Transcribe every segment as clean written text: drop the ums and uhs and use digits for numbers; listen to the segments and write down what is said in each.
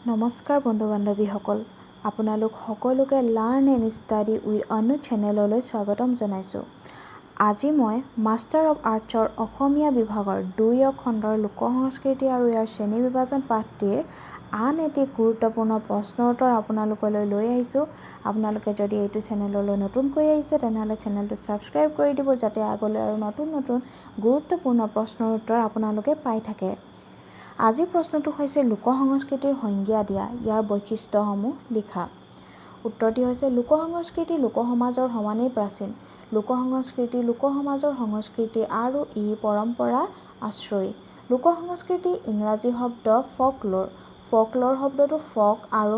নমস্কাৰ বন্ধু বান্ধৱীসকল, আপোনালোক সকলোকে লাৰ্ণ এণ্ড ষ্টাডি উইথ অনু চেনেললৈ স্বাগতম জনাইছোঁ। আজি মই মাষ্টাৰ অৱ আৰ্টছৰ অসমীয়া বিভাগৰ 2 খণ্ডৰ লোক সংস্কৃতি আৰু ইয়াৰ শ্ৰেণী বিভাজন পাঠটিৰ আন এটি গুৰুত্বপূৰ্ণ প্ৰশ্নৰ উত্তৰ আপোনালোকলৈ লৈ আহিছোঁ। আপোনালোকে যদি এইটো চেনেললৈ নতুনকৈ আহিছে, তেনেহ'লে চেনেলটো ছাবস্ক্ৰাইব কৰি দিব, যাতে আগলৈ আৰু নতুন নতুন গুৰুত্বপূৰ্ণ প্ৰশ্নৰ উত্তৰ আপোনালোকে পাই থাকে। আজিৰ প্ৰশ্নটো হৈছে, লোক সংস্কৃতিৰ সংজ্ঞা দিয়া, ইয়াৰ বৈশিষ্ট্যসমূহ লিখা। উত্তৰটি হৈছে, লোক সংস্কৃতি লোকসমাজৰ সমানেই প্ৰাচীন। লোক সংস্কৃতি লোকসমাজৰ সংস্কৃতি আৰু ই পৰম্পৰা আশ্ৰয়ী। লোক সংস্কৃতি ইংৰাজী শব্দ ফকলোৰ। ফকলোৰ শব্দটো ফক আৰু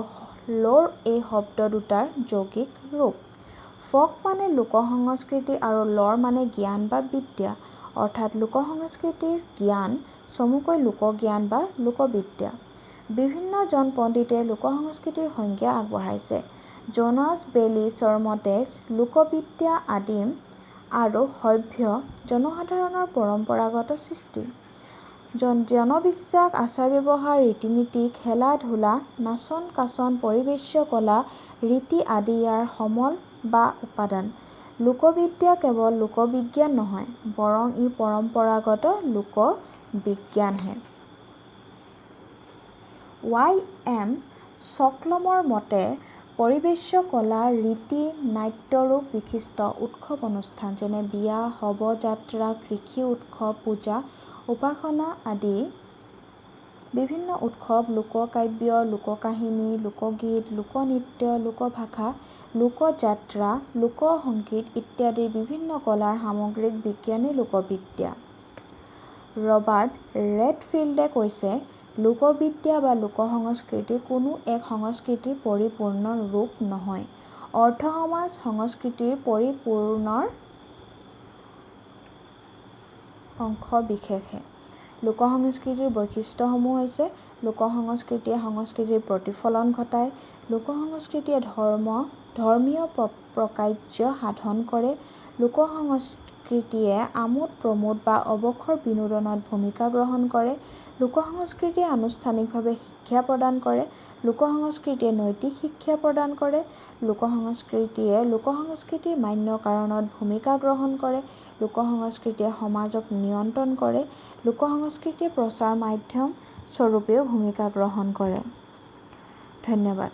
ল'ৰ এই শব্দ দুটাৰ যৌগিক ৰূপ। ফক মানে লোক সংস্কৃতি আৰু ল'ৰ মানে জ্ঞান বা বিদ্যা, অৰ্থাৎ লোক সংস্কৃতিৰ জ্ঞান, চমুকৈ লোকজ্ঞান বা লোকবিদ্যা। বিভিন্নজন পণ্ডিতে লোক সংস্কৃতিৰ সংজ্ঞা আগবঢ়াইছে। জোনাছ বেলিছৰ মতে লোকবিদ্যা আদিম আৰু সভ্য জনসাধাৰণৰ পৰম্পৰাগত সৃষ্টি। জনবিশ্বাস, আচাৰ ব্যৱহাৰ, ৰীতি নীতি, খেলা ধূলা, নাচন কাচন, পৰিৱেশ্য কলা, ৰীতি আদি ইয়াৰ সমল বা উপাদান। লোকবিদ্যা কেৱল লোকবিজ্ঞান নহয়, বৰং ই পৰম্পৰাগত লোকবিজ্ঞানহে। ৱাই এম চকলমৰ মতে পৰিৱেশ্য কলা, ৰীতি, নাট্যৰূপ বিশিষ্ট উৎসৱ অনুষ্ঠান, যেনে বিয়া, শৱযাত্ৰা, কৃষি উৎসৱ, পূজা উপাসনা আদি বিভিন্ন উৎসৱ, লোককাব্য, লোককাহিনী, লোকগীত, লোকনৃত্য, লোকভাষা, লোকযাত্ৰা, লোকসংগীত ইত্যাদি বিভিন্ন কলাৰ সামগ্ৰিক বিজ্ঞানেই লোকবিদ্যা। ৰবাৰ্ট ৰেডফিল্ডে কৈছে, লোকবিদ্যা বা লোকসংস্কৃতি কোনো এক সংস্কৃতিৰ পৰিপূৰ্ণ ৰূপ নহয়, অৰ্থসমাজ সংস্কৃতিৰ পৰিপূৰ্ণৰ অংশবিশেষহে। লোকসংস্কৃতিৰ বৈশিষ্ট্যসমূহ হৈছে, লোকসংস্কৃতিয়ে সংস্কৃতিৰ প্ৰতিফলন ঘটায়, লোকসংস্কৃতিয়ে ধৰ্মীয় প্ৰকাৰ্য সাধন কৰে, লোকসংস্কৃতিয়ে আমোদ প্ৰমোদ বা অৱসৰ বিনোদনত ভূমিকা গ্ৰহণ কৰে, লোকসংস্কৃতিয়ে আনুষ্ঠানিকভাৱে শিক্ষা প্ৰদান কৰে, লোকসংস্কৃতিয়ে নৈতিক শিক্ষা প্ৰদান কৰে, লোকসংস্কৃতিয়ে লোকসংস্কৃতিৰ মান্য কাৰণত ভূমিকা গ্ৰহণ কৰে, লোকসংস্কৃতিয়ে সমাজক নিয়ন্ত্ৰণ কৰে, লোকসংস্কৃতিয়ে প্ৰচাৰ মাধ্যম স্বৰূপেও ভূমিকা গ্ৰহণ কৰে। ধন্যবাদ।